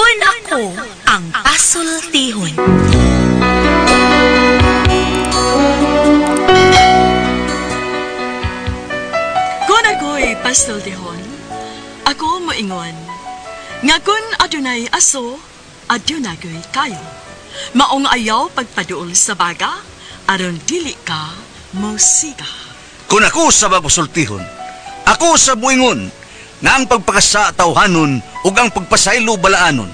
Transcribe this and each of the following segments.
Kun ako ang pasultihon. Kun ako'y pasultihon, ako moingon, nga kun adunay aso, adunay ko'y kayo. Maong ayaw pagpaduol sa baga, aron dili ka mosiga. Kung ako sa bagusultihon, ako sa buingon, nga ang pagpakasa tawhanon ug ang pagpasaylo balaanon.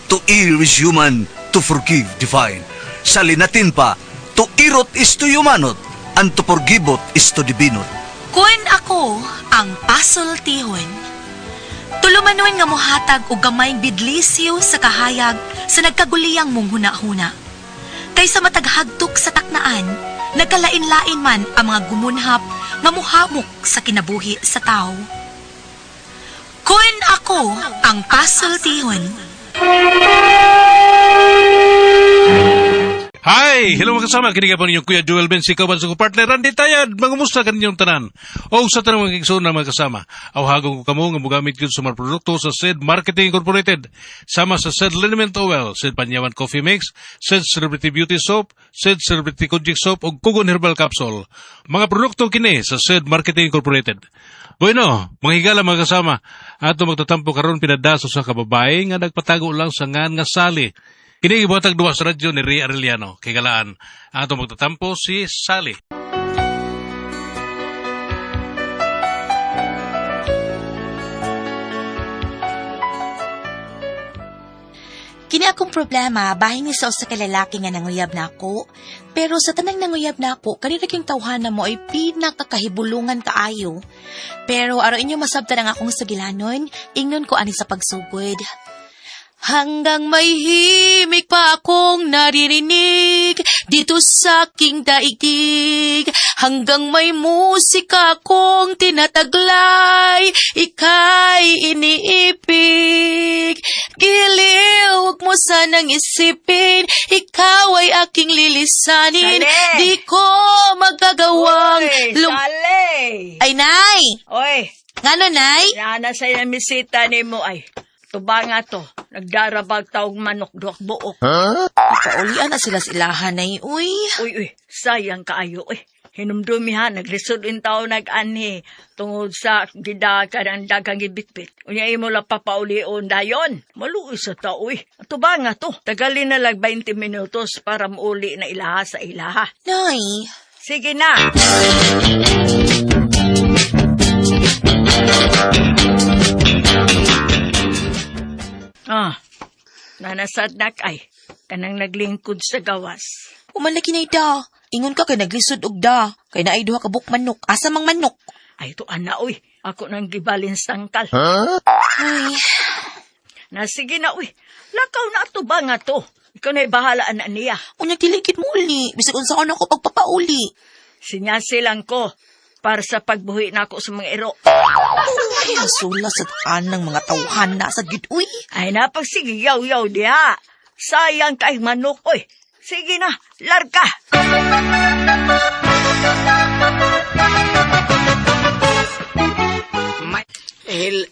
To err is human, to forgive divine. Sa linatin pa, to irot is to humanot, and to forgiveot is to divinot. Kun ako ang pasultihon. Tulumanon nga mohatag og gamayng bidlisyo sa kahayag sa nagkaguliyang mong huna-huna. Kaysa mataghagtok sa taknaan, nagkalain-lain man ang mga gumunhap nga muhamok sa kinabuhi sa tao. Kun ako ang pasultihon. Hi! Hello mga kasama, kini po ninyong Kuya Joel Ben, sikaw sa partner Randy Tayad. Mangumusta kaninyong tanan? O sa tanang mga igsoon na mga kasama, awhagon ko kamo nga mogamit gyud sa mga produkto sa SED Marketing Incorporated. Sama sa SED Liniment Oil, SED Panyawan Coffee Mix, SED Celebrity Beauty Soap, SED Celebrity Konjac Soap ug Kugon Herbal Capsule. Mga produkto kini sa SED Marketing Incorporated. Bueno, mga higala mga kasama, ato magtatampo karon pinadaso sa kababae nga nagpatago lang sa ngan nga sali. Kini gibuhatag duwa sa radyo ni Ria Arellano. Kay galaan, ato magtatampo si Sally. Kini akong problema, bahin ni sa usa ka lalaki nga nanguyab nako. Pero sa tanang nanguyab nako, kanina king tawhana mo ay pinakakahibulungan kaayo. Pero aron inyo masabtan ang akong sagilanon, ingnon ko ani sa pagsugod. Hanggang may himig pa akong naririnig dito sa aking daigdig. Hanggang may musika akong tinataglay, ika'y iniibig. Giliw, huwag mo sanang isipin, ikaw ay aking lilisanin. Sale! Di ko magagawang Oy, lum- Sale! Ay, Nay! Oy, Ngano, Nay? yana sa misita ni mo ay. Tuba nga to, nagdarabag taog manok duak buok. Paulian na sila sa ilahan, Nay. Uy. Uy, uy, sayang kaayo, uy. Hinumdumi ha, naglisod in tao nag-anhi tungod sa gidakan ang dagang gibitbit. Unya imo la papaulion dayon. Maluoy sa tao, uy. Tuba nga to, tagalin na lang 20 minutos para mauli na ilaha sa ilaha. Nay. Sige na. Ah, nanasadnak ay kanang naglingkod sa gawas. Umalagi na ida. Ingon ka kay naglisod og da. Kay naay duha ka buok manok. Asa mang manok? Ay to ana uy, ako nang gibalin sangkal. Ay, Na sige na uy, lakaw na ato ba nga to? Ikaw na'y bahala na niya. unya diligid mo uli. Bisag unsaon ako pagpapauli. Sinyasilang ko para sa pagbuhi nako sa mga iro. Ay, nasula sa anang mga tawhan na sa gid uy. Ay napagsige yaw-yaw diha. Sayang kay manok oy. Sige na, larga.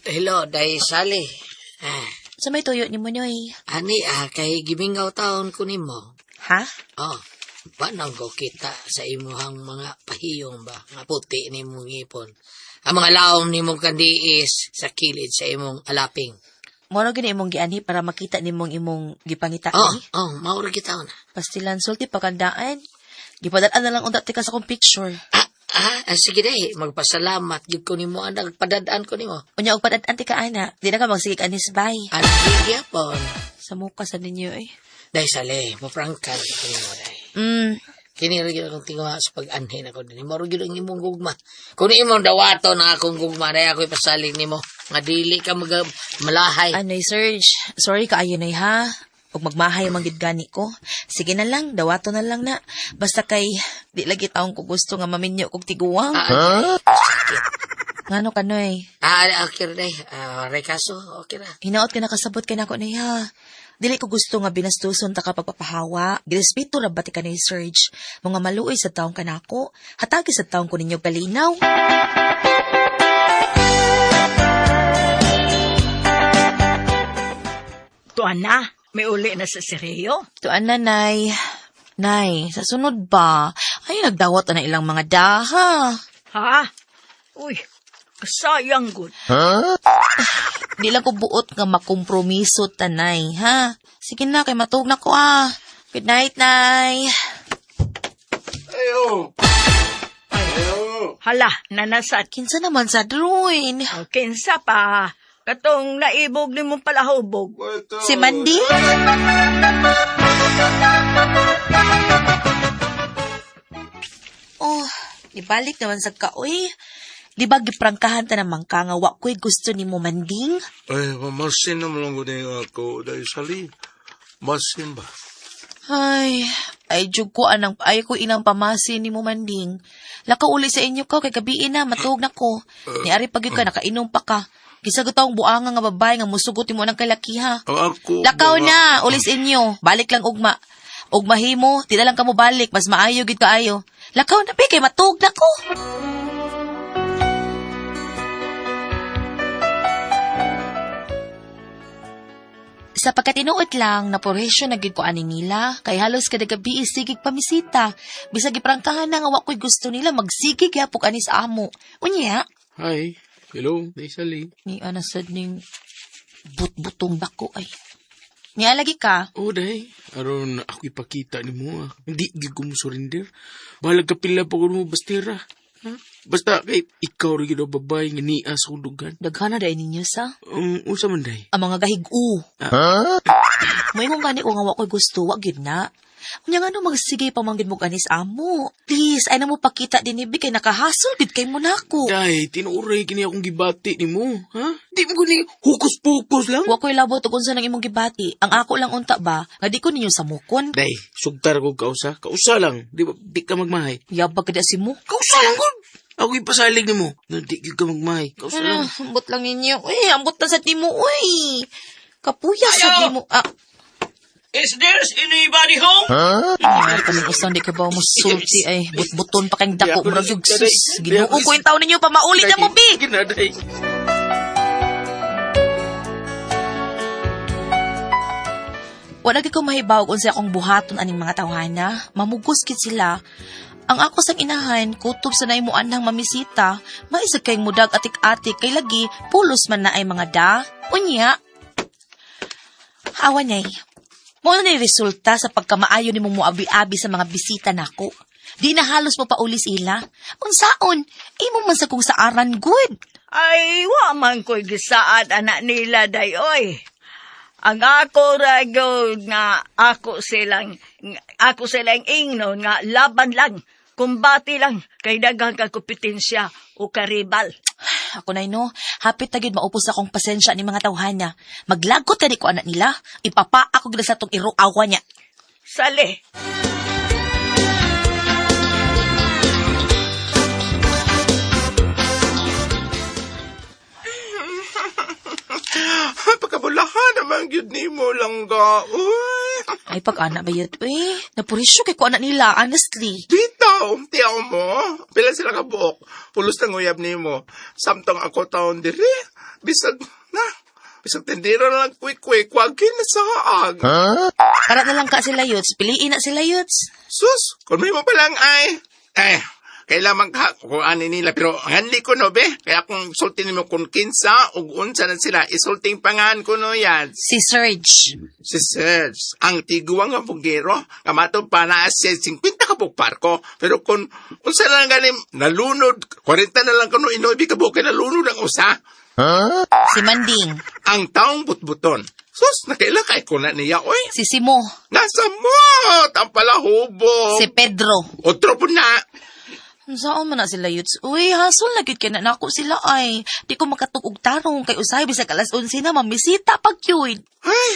Hello, day Sally. Ah, Sa may tuyo ni mo noy. ani ah, kay gimingaw taon ko nimo. Ha? Oh, panang ko kita sa imuhang mga pahiyong ba, nga puti nimong ngipon. Ang mga laom nimong kandiis sa kilid sa imong alaping. Moro gini imong gianhi para makita nimong imong gipangita Oh, ni. oh, maura kita na. Pastilan sulti pagandaan. Gipadal-an na lang unta tika sa akong picture. Sige day, magpasalamat gyud ko nimo ang nagpadadaan ko nimo. Unya og padad-an tika ana. Di na ka magsigig anis bay. Ano gyapon? Sa muka sa ninyo eh. Day Sally, maprangkan ko nimo day. Kini ra gyud akong tinguha sa pag-anhin ako dinhi. Mao ra gyud ang imong gugma. Kung imong dawaton ang akong gugma, day ako ipasalig nimo nga dili ka mag malahay. Anoy, Serge. Sorry kaayo nay ha. Ug magmahay man gid gani ko. Sige na lang, dawato na lang na. Basta kay di lagi taong ko gusto nga maminyo kog tiguang. Sakit. Ngano ka noy? Okay ra day. Rekaso, okay ra. Hinaot ka nakasabot kay nako nay ha. Dili ko gusto nga binastuson ta ka pagpapahawa. Girespeto ra ba ti ka ni Serge? Mga maluoy sa taong kanako. Hatagi sa taong ko ninyo kalinaw. Tuan na, may uli na sa Sireyo. Tuan na, Nay. Nay, sa sunod ba? Ay, nagdawat na ilang mga daha. Ha? Uy, kasayang gud. Di lang ko buot nga makompromiso tanay, ha? Sige na, kay matuog na ko ah. Good night, Nay. Ayo. Ayo. Hala, nanasat. Kinsa naman sa drawing? O, kinsa pa. Katong naibog ni mong palahubog. Si Mandy? Oh, ibalik naman sa kaoy. Di ba giprangkahan ta naman ka nga wa ko'y gusto ni mo manding? Ay, mamasin na malungkot na ako dahil sali. Masin ba? Ay, ay jug ko anang ay ko inang pamasin ni mo manding. Lakaw uli sa inyo ko kay gabiin na matuog na ko. Niari pag yun ka nakainom pa ka. Gisagot akong buanga nga babae nga musugot nimo ng kalakiha. Ang ako... Lakaw mga- na, uli sa inyo. Balik lang ugma. Ugmahimo, di na lang kamo balik, mas maayo gid kaayo. Lakaw na bi kay matuog na ko. Sa pagkatinuod lang, naporesyo na gid ko ani nila, kay halos kada gabi isigig pamisita. Bisag giprangkahan na nga wa ko'y gusto nila, magsigig yapok ani sa amo. Unya, Hi. Hello, Daisali. ni ana sad ning butbutong dako ay. Niya lagi ka, Oh, day. Aron ako ipakita ni mo. Ah. Hindi gid ko mo surrender. Balag ka pila pa ko mo bastira. Ha? Basta kay ikaw rin gid ang babae nga niya sa kundugan. daghana dai ninyo sa Unsa man day? ang mga gahigu. Moingon gani ko nga wa ko'y gusto, wa gyud na. Unya nga no magsige pa man gyud mo ganis amo. Please, ay na mo pakita din bi kay nakahasol gid kay mo nako. Day, tinuoray kini akong gibati nimo, ha? Di mo gani hukus-pukus lang. Wa ko'y labot ug unsa nang imong gibati. Ang ako lang unta ba, nga di ko ninyo samukon. Day, sugtar ko kausa. Kausa lang. Di ba di ka magmahay? Yabag ka si mo. Kausa lang gud. Ako ipasalig nimo. Nga di gyud ka magmahay. Kausa Ano, lang. ambot lang ninyo. Uy, ambot na sa timo, uy. Kapuya sa timo. Ah, Is there anybody home? ay, kaming usang di ka ba mo sulti ay butbuton pa kayong dako murag yung sus. Ginoo ko yung taon ninyo pa maulit na mo bi. Ginaday. Wala gyud ko mahibaw unsa akong buhaton aning mga tawhana. Mamugos gid sila. Ang ako sang inahan, kutob sa naimo anang mamisita, maisag kay mudag atik-atik kay lagi pulos man na ay mga da. Unya. Awa nyay. Mao na ni resulta sa pagkamaayo nimong moabi-abi sa mga bisita nako. Di na halos mo pauli sila. Unsaon, imo man sa kung saaran good. Ay, wa man ko'y gisaad anak nila day oy. Ang ako ra gyud nga ako silang ingnon nga laban lang, kumbati lang kay daghang ka kompetensya o karibal. Ako na no, hapit na gyud maupos akong pasensya ni mga tawhana. Maglagot kani ko anak nila, ipapa ako gyud sa tong iruawa niya. Sali. Pagkabulahan naman gyud nimo langga. Uy. Ay pag anak ba yun, uy, napurisyo kay ko anak nila, honestly. Dito, tiyaw mo. Pila sila ka buok. Pulos na nguyab nimo. Samtang ako taon diri. Bisag na. Bisag tindira na lang quick-quick. Wag kinasaag. Para na lang ka sila yuts, piliin na sila yuts. Sus, kung may mo pa lang ay. Eh, kailangan ka kung ano nila. Pero hanli ko no, be. Kaya kung sulti nimo kung kinsa ug unsa na sila, isulting pangan ko no yan. Si Serge. Si Serge, ang tiguang nga bugero, kamato pa na siya 50 ka buok parko. Pero kung unsa na lang ganim, nalunod, 40 na lang kuno inubi ka buok, kay nalunod ang usa. Si Manding. Ang taong butbuton. Sus, nakaila kay ko na niya, oy. Si Simo. Nasa mot, ang palahubo. Si Pedro. Otro po na. Saan man na sila yuts? Uy, hasol na gyud kay na nako sila ay. Di ko makatukog og tarong kay usahay bisag alas 11 na mamisita pag yun. Ay,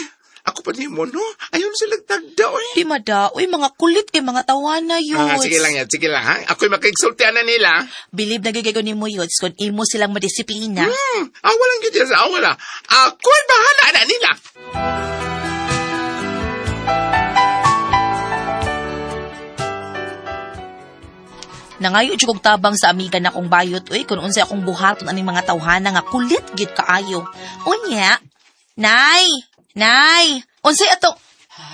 ako pa ni mo, no? Ayun sila tagda, oy. Di mada, uy, mga kulit kay mga tawana yuts. Ah, sige lang yan, sige lang, ha? Ako'y makigsultian na nila. Bilib na gyud ko nimo yuts kung imo silang madisiplina. Ah, walang gyud sa awala. Ako'y bahala na nila. Nangayo jud kog tabang sa amiga na akong bayot uy kung unsay akong buhaton aning mga tawhana nga kulit gyud kaayo. Unya, Nay, Nay, unsay ato?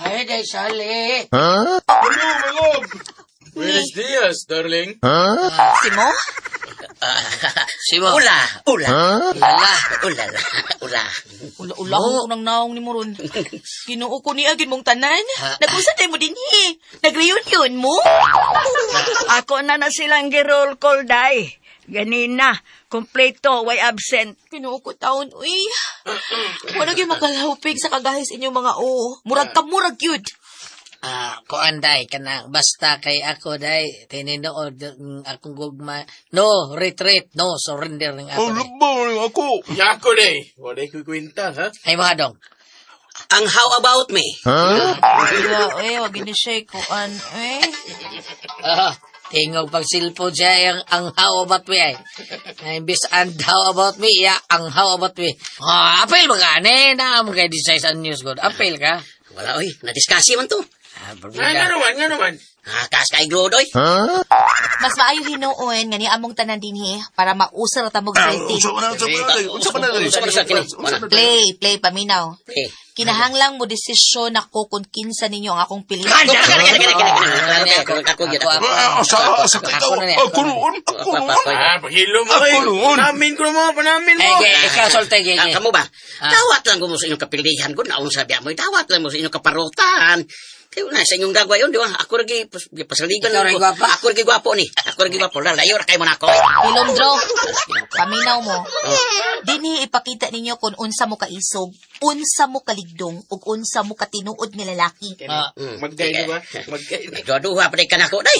Ay, day, Sally. Buenos dias, darling. Simo? Simo. Ula, ula. Lala. Ula, ula. Ula ula ko nang naong ni mo ron. Ginoo ko niya gid mong tanan. Nag-usa tayo mo dinhi. Nag-reunion mo? Ako na na silang gi-roll call, day. Ganina, kompleto, way absent. Ginoo ko taon, uy. Wala gyud makalahupig sa kagahis inyong mga o. Murag ka murag yun. Ah, kuan day kanang basta kay ako day tininood ang akong gugma. No retreat, no surrender ning ako. Oh, Day. lubaw rin ako. Yako day. Wala ko'y kwenta, ha? Ay mga dong. Ang how about me? Wala, eh, wag gini siya kuan, eh. Ah, tingog pag cellphone siya ang how about me ay. Ay, imbis and how about me, iya ang how about me. Ah, apil ba ka? Ne, na mo kay di sa news good. Apil ka. Wala, oy. Nadiskasi man to. Ah, Nga berbida. naman, nga naman. Ah, taas kay glodoy. Mas maayo hinuon nga ni among tanan dinhi para mausar ta mog Ah, sulti. unsa man na, unsa man na, unsa man na, Unsa man na sa kini? unsa man na. Play, play paminaw. Eh. Kinahanglang mo desisyon ako kung kinsa ninyo ang akong piliin. Kani, kani, kani, kani, kani. Ako, Ako, ako, ako, ako. Ah, sa ikaw, Ako na niya, ako ako na. noon, ako noon. Ah, paghilo mo. Ako eh. noon. Panamin ko na mo, panamin mo. Ay, kay, ikaw sulte, kay, Ah, kay. kamo ba? Ah. Dawat lang ko mo sa inyong kapilihan ko. Naon sabi mo, dawat lang mo sa inyong kaparutan. Kayo na sa inyong gagwa yun, di ba? Ako lagi, pasaligan Ikaw rin ko. gwapa? Ako lagi gwapo ni. Ako lagi gwapo. Lalayo ra kayo mo na ako. Ilomdro, paminaw mo. Dinhi ipakita ninyo kung unsa mo kaisog, unsa mo kaligdong, ug unsa mo katinuod nga lalaki. Ah, Magkay, di ba? Magkay. Duha-duha pa ka na ako, day.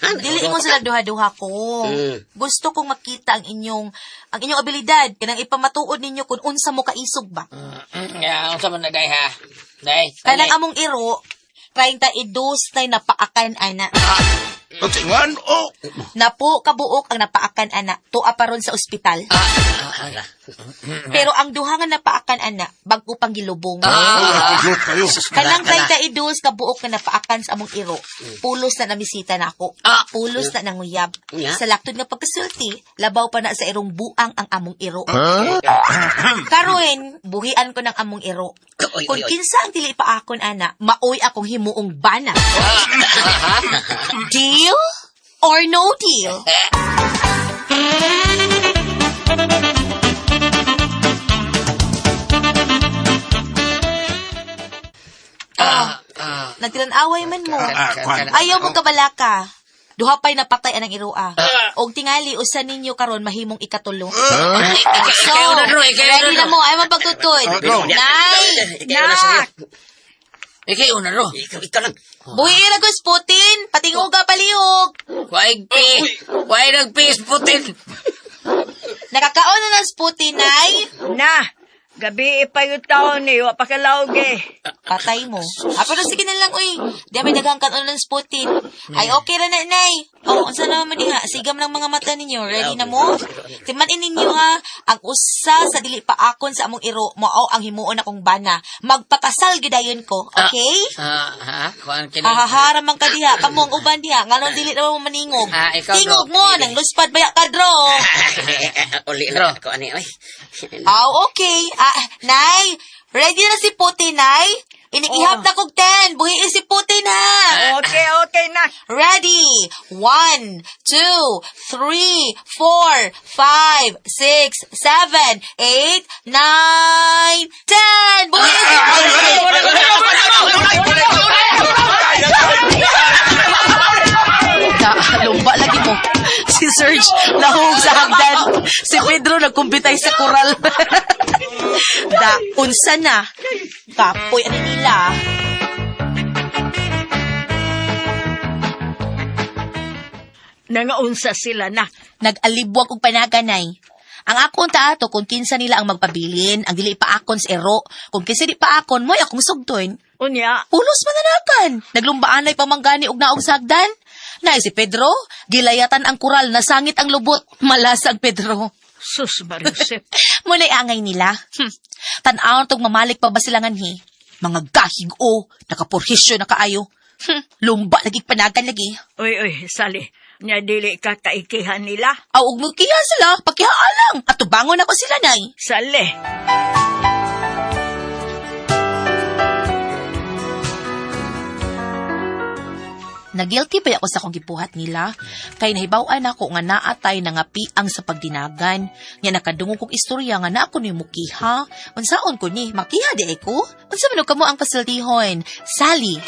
Ha? Dili mo sila duha-duha ko. Gusto kong makita ang inyong abilidad kanang ipamatuod ninyo kung unsa mo kaisog ba. Ya, unsa man na day ha? Day. Kanang among iro, 32 na napaakan ana. Unsa oh. Napo kabuok ang napaakan ana, tuwa pa ron sa ospital. Pero ang duha nga napaakan ana, bag-o pang gilubong. Ah, kayo. Kanang 32 kabuok nga napaakan sa among iro. Pulos na namisita nako. Pulos na nanguyab. Unya. Sa laktod nga pagkasulti, labaw pa na sa irong buang ang among iro. Karon, buhian ko ng among iro. Oy, Kung oy, oy. kinsa ang dili pa akon ana, maoy akong himuong bana. Deal or no deal? Ah, nagtilan-away man mo. Ah, kwan. Ayaw mo kabalaka. Duha pa'y napatay anang iroa. Og tingali usa ninyo karon mahimong ikatulo. So, Ikaw na, Ro, ikaw na, ready na Ro. mo. Ay mapagtutod. Go. Nay! Ikaw na sa'yo. Ikaw una ro. Ikaw, ikaw lang. Buhi ra ko sputin. Patinguga palihog. Waig pi. Waig nagpis putin. Nakakaon na ng sputin, Nay. Na, gabi ipayo taon ni, wa pa kalawg eh. Patay mo. Ah, pero sige na lang, uy. Di may daghang kanon ng sputin. Ay, okay ra na, Nay. Oh, unsa na man diha? Sigam lang mga mata ninyo. Ready na mo? Timan-in ninyo ha. Ang usa sa dili pa akon sa among iro, mao ang himuon akong bana. Magpakasal gidayon ko, okay? Ah, ha? Kuan kini. Hahahara man ka diha, kamo ang uban diha, nganong dili na mo maningog. Ah, ikaw, Tingog Dro. mo, nang luspad baya ka, Dro. Uli lang ako, ani, oy. Ah, okay. Ah, Nay, ready na si Putin, Nay? Inikihap na kog 10. Buhiin si Putin, ha? Okay, okay na. Ready? 1, 2, 3, 4, 5, 6, 7, 8, 9, 10! Buhiin si Putin! Lumba lagi mo. Si Serge, nahug sa hagdan. Si Pedro, nagkumpitay sa koral. Da, unsa na. Kapoy, ano nila? Nangaunsa sila na. Nag-alibwag og panaganay. Ang akong taato kung kinsa nila ang magpabilin, ang dili pa akon sa ero. Kung kinsa di pa akon, mo'y akong sugton. Unya, Pulos mananakan. Naglumbaan ay pamanggani og naog sa hagdan. Nay si Pedro, gilayatan ang kural, nasangit ang lubot. Malasag Pedro. Sus Mariusep. Muna'y angay nila. Tan-awon tong mamalik pa ba sila nganhi? Mga gahig o, nakapurhisyo na kaayo. Lumba lagi panagan lagi. Uy, uy, Sally. Nya dili ka kaikihan nila. Aw, ug mo kiya sila, pakihaan lang. At tubangon ako sila, nay. Sally. Nagilty pa ako sa akong gibuhat nila. Kay nahibaw-an ako nga naatay nangapiang sa pagdinagan. Nga nakadungog kog istorya nga naa ko ni mukiha. Unsaon ko ni? Makiha di ay ko? Unsa man og kamo ang pasultihon? Sally.